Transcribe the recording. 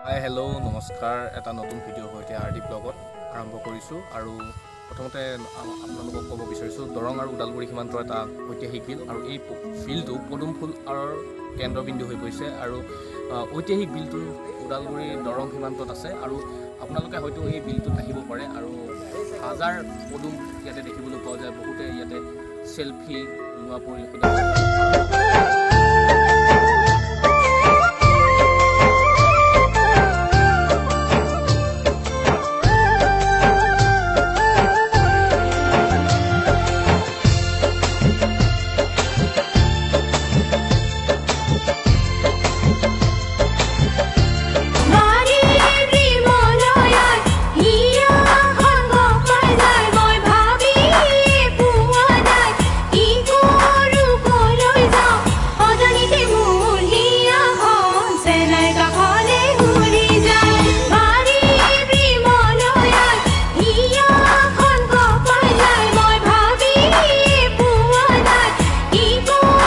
হাই, hello', নমস্কাৰ। এটা নতুন ভিডিঅ'ৰ সৈতে আৰ ডি ব্লগত আৰম্ভ কৰিছোঁ আৰু প্ৰথমতে আপোনালোকক ক'ব বিচাৰিছোঁ, দৰং আৰু ওদালগুৰি সীমান্তৰ এটা ঐতিহাসিক বিল আৰু এই বিলটো পদুম ফুলৰ কেন্দ্ৰবিন্দু হৈ পৰিছে আৰু ঐতিহাসিক বিলটো ওদালগুৰি দৰং সীমান্তত আছে আৰু আপোনালোকে হয়তো এই বিলটোত আহিব পাৰে আৰু হাজাৰ পদুম ইয়াতে দেখিবলৈ পোৱা যায়। বহুতে ইয়াতে চেলফি লোৱা পৰিলক্ষিত হৈছে।